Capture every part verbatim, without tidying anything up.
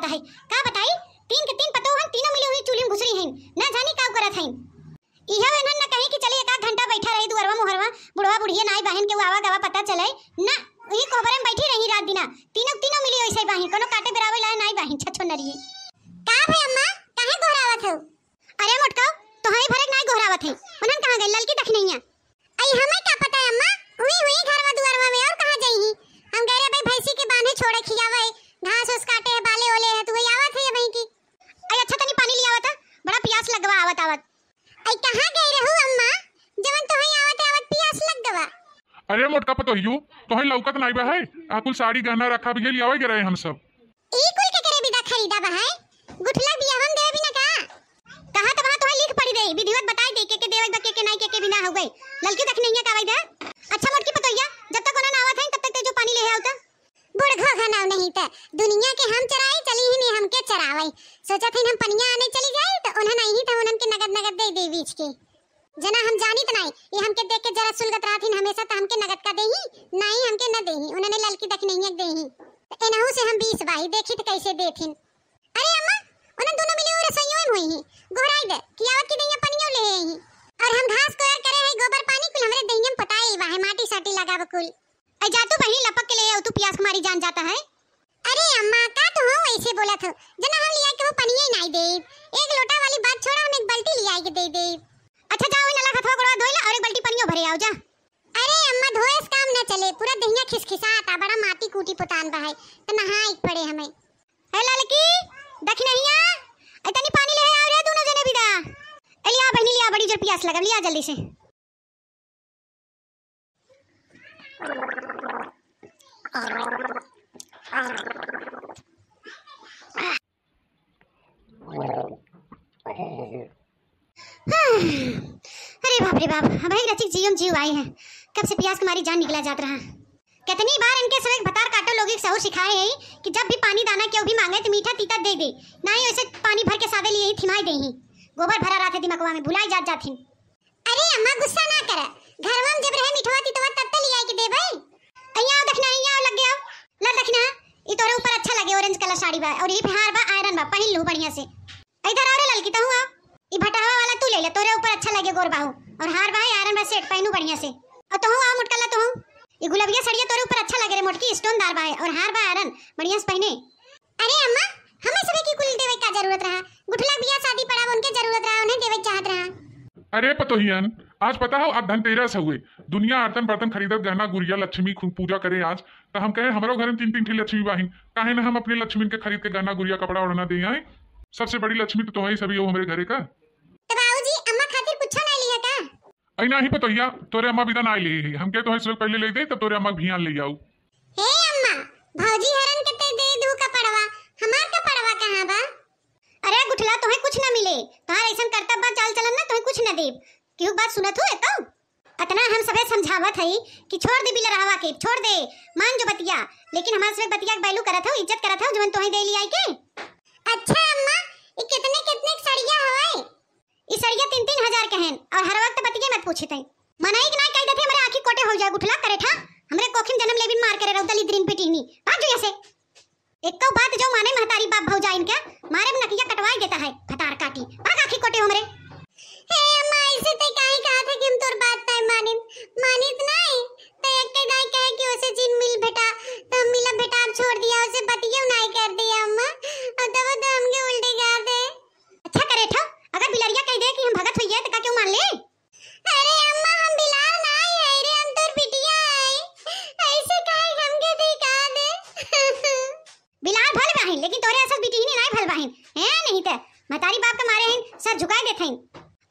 है। का बताई, तीन के तीन पतोह हन, तीनों मिली हुई चूल्ही में घुसरी हइन, ना जानी का करत हइन। इहे एनहन न कहीं कि चली एक आध घंटा बैठा रही दुअरवा मुहरवा, बुढ़वा बुढ़िया नाई बाहिन के आवा गवा पता चले, ना, ई कोहबरे में बैठी रही रात दिना। तीनों तीनों मिली वैसे बाहिन, कोनो काटे बेरावे लाए नाई बाहिन, छछो नरिये। का भई अम्मा, काहे गोहरावत हो? अरे मोटका, तोहरे भरे के नाई गोहरावत है, उन्हन कहाँ गई ललकी दखिनैया? अई हमें का पता है अम्मा, हुई हुई घरवा दुअरवा में और कहाँ जाई ही? हम गए रहे भाई भैंसी के बांधे छोड़े खियावे, घास उस काटे है, बाले ओले है, तू वही आवत है ये वहीं की। अई अच्छा तनी पानी लियावत, बड़ा पियास लगवा आवत आवत। अई कहाँ गई रहू अम्मा, जवन तोहई आवत आवत पियास लग गवा? अरे मोटका पतोहियो, तोहई लौकत नाई बा है, आ कुल साड़ी गहना रखा भी लियावे गए रहे हम सब। ई कुल के करे बिदा खरीदा बा है? गुठला बियाह में देवे बिना का? कहाँ त वहाँ तोहई लिख पड़ी रही, विधिवत बताई दे के के देवे बा के के नाई के के बिना हो गई। ललकी दखिनैया का वैदा। अच्छा मोटकी पतोहिया, जब तक ओना ना आवत है तब तक ते जो पानी ले आओ त। बूढ़ घोघा नाव नहीं त दुनिया के हम चराई चली ही ने हमके चरावई। सोचत हइन हम पनिया आने चली जाई त उन्हन आई ही त उन्हन के नगद नगद दे दे बीच के। जना हम जानित नाई, ये हमके देख के जरा सुलगत रहत हिन हमेशा त हमके नगद का देही, नाई हमके न देही, उन्हने ललकी दखिनैया देही। त एनहू से हम बीस बाही, देखी त कैसे देथिन। अरे अम्मा, उन्हन दोनों मिली वो रसोइयों में हुई ही, गोहराई दे, कि आवत की दहिया पनियो ले आई ही। और हम घास कोयर करे है, गोबर पानी कुल हमरे दहिया में पटाए बा है, माटी साटी लगाव कुल। ऐ जा तू बहिनी लपक के ले आओ, तू पियास के मारी जान जाता है। अरे अम्मा, का तू हो ऐसे बोलत हो? जना हम लिया के वो पनिये नाई देब। एक लोटा वाली बात छोड़ा, हम एक बाल्टी लिया के दे देब। अच्छा जाओ, नला हथवा गोड़वा धोइला और एक बाल्टी पनियो भरे आओ जा। अरे अम्मा, धोए से काम न चले, पूरा दहिया खिसखिसाता, बड़ा माटी कूटी पुतान बा है, त नहाए के पड़े हमें। ए ललकी, दखिनैया, ए तनी पानी ले आओ रे दोनों जने बिदा। ए लिया बहिनी लिया, बड़ी जोर पियास लगा, लिया जल्दी से। अरे बाप रे बाप, अब एक रचिक जियो में जीव आई है। कब से पियास के मारी जान निकला जात रहा। कितनी बार इनके सब एक भतार काटो लोग एक सहूर सिखाए है कि जब भी पानी दाना केहू भी मांगे तो मीठा तीता दे दे, ना ही वैसे पानी भर के सादे लिए ही थिमाई दे ही। गोबर भरा रहत है दिमगवा में, भुलाई जात जात ही। अरे अम्मा, गुस्सा ना कर, घरवा में जब रहे मिठवा तितवा तब त लियाई के देबै। अइया आओ दखिना, अइया आओ, लग गया, ला दखिना, ई तोरे ऊपर अच्छा लगे, orange colour साड़ी बा और ई पे हार बा, iron बा, पहिन लू बढ़िया से। इधर आओ रे ललकी, तहू आओ, ई भटहवा वाला तू ले ले, तोरे ऊपर अच्छा लगे, गोर बाहू और हार बा, iron बा, set पहिनू बढ़िया से। और तहू आओ मोटका ला, तहू ई गुलबिया सड़िया तोरे ऊपर अच्छा लगे रे मोटकी, stone दार बा और हार बा iron, बढ़िया से पहिने। अरे अम्मा, हमें सबे की कुल देवे का जरूरत रहा? गुठला बियाह शादी पड़ा, उनके जरूरत रहा, उन्हें देवे चाहत रहा। अरे पतोहियन, आज पता हो, आज धनतेरस हुए, दुनिया आरतन बर्तन खरीदत, गहना गुरिया, लक्ष्मी खु-, पूजा करे आज। त हम कहे, हमरो घर में तीन तीन ठी लक्ष्मी बाहिन, काहे न हम अपने लक्ष्मी के खरीद के गहना गुरिया, कपड़ा ओढ़ना दे आए? सबसे बड़ी लक्ष्मी तो तोहई सभी हो हमरे घरे का। तो बाबूजी, अम्मा खातिर कुछो नहीं लिया का? अई नाही पतोहिया, तोरे अम्मा बिदा ना आइली ही। हमके तोहे से पहले ले दे, तब तोरे अम्मा के भियान ले आऊ। हे अम्मा, भौजी हरन के ते दे दू कपड़वा, हमार कपड़वा कहाँ बा? अरे गुठला, तोहे कुछ ना मिले। तोहार ऐसन करतब बा, चाल चलन ना, तोहे कुछ ना देब। केहू बात सुनत हो एको? अतना हम सबे समझावत हई कि छोड़ दे बिलरहवा के, छोड़ दे, मान जो बतिया, लेकिन हमार सबे बतिया के value करत हो, इज्जत करत हो, जवन तोहे दे ली आई के। अच्छा अम्मा, ई कितने कितने के सड़िया हवे? ई सड़िया तीन तीन हजार के हन और हर वक्त बतिये मत पूछित हई। मनई के ना कह देते हमरे आँखी कोटे हो जाए गुठला करेठा, हमरे कोखिन जन्म लेबिन मार करे रौदली द्रिन पिटिनी। भाग जो यहाँ से। एको बात जो माने महतारी बाप भौजाइन के, मारे में नकिया कटवाई देता है, भतार काटी। भाग आँखी कोटे हमरे। हे अम्मा, ऐसे ते काहे कहा था कि हम तोर बात नहीं मानित, मानित नहीं? ते एक के दाई कहे कि उसे जिन मिल बेटा, तो हम मिला बेटा, आप छोड़ दिया, उसे बतियो नहीं कर दिया अम्मा, और तब तो हमके उल्टे गा दे। अच्छा करेठा, अगर बिलरिया कह दे कि हम भगत होइए तो का क्यों मान ले? अरे अम्मा, हम बिलार नाई है रे, हम तोर बिटिया है। ऐसे काहे हमके दिखा दे? बिलार भल बाहिन, लेकिन तोरे असल बिटिहनी नाई भल बाहिन। हैं, नहीं ते महतारी बाप के मारे हैं, सर झुकाए देत हैं।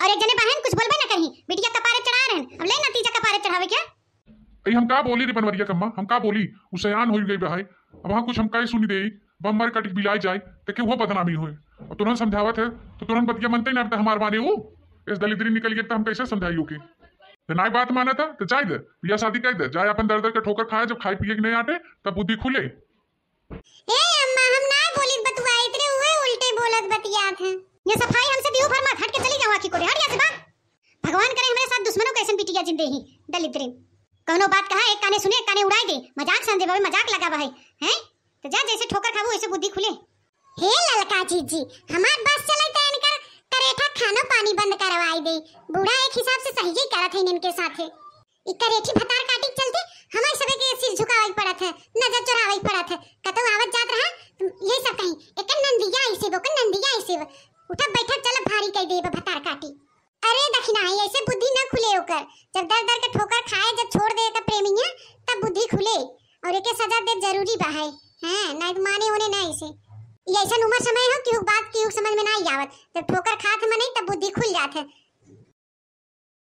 और एक जने बाहिन कुछ बोलबे ना कहीं, बिटिया कपारे चढ़ा रहन, अब ले नतीजा कपारे चढ़ावे क्या? अई हम का बोली रे बनवरिया कम्मा, हम का बोली? उ सयान होई गई बा है, अब वहाँ कुछ हम काहे सुनी दे? बम्मर कटिक बिलाई जाए, ते केहू बदनामी होए। और तुरंत समझावत है, तो तुरंत बतिया मनते ना, अब तो हमार माने उ। इस दलिद्री निकल गई, तो हम कैसे समझाई ओके? ते नाई बात माना था, तो जाए दे, बियाह शादी कर दे, जाए अपन दर दर के ठोकर खाए, जब खाए पिए के नहीं आटे, तब बुद्धि खुले। ए अम्मा, हम नाई बोलित बतुआ, इतने उहे उल्टे बोलत बतियात हैं। ये सफाई हमसे दियो भर मत, हट के चली जाओ आखी कोरे, हट यहाँ से बाहर। भगवान करे हमरे साथ दुश्मनों के ऐसन बिटिया जिन देही, दलिद्री। कौनो बात कहा, एक काने सुने, एक काने उड़ाई दे, मजाक समझे बाबे, मजाक लगा बा है, हैं? तो जा, जैसे ठोकर खाबू, वैसे बुद्धि खुले। हे ललका जीजी, हमार बस चले त इनकर करेठा खानो पानी बंद करवाई दे। बूढ़ा एक हिसाब से सही ही करत है इनके साथे। ई करेठी भतार काटी के चलते हमारे सबे के सिर झुकावे के पड़त है, नजर चोरावे के पड़त है। कतौ आवत जात रहा, यही सब कहीं, "एकर नंदिया ऐसे बा, ओकर नंदिया ऐसे बा।" उठब बैठब चलब भारी कह देब भतार काटी। अरे दखिनाही, ऐसे बुद्धि न खुले ओकर। जब दर दर के ठोकर खाए, जब छोड़ दे एकर प्रेमिया, तब बुद्धि खुले। और एके सजा देब जरूरी बा है। हाँ, नहीं तो माने ओने ना ऐसे। ई ऐसन उम्र समय हो कि उ बात की उ समझ में ना आवत। जब ठोकर खात है मनई, तब बुद्धि खुल जात है।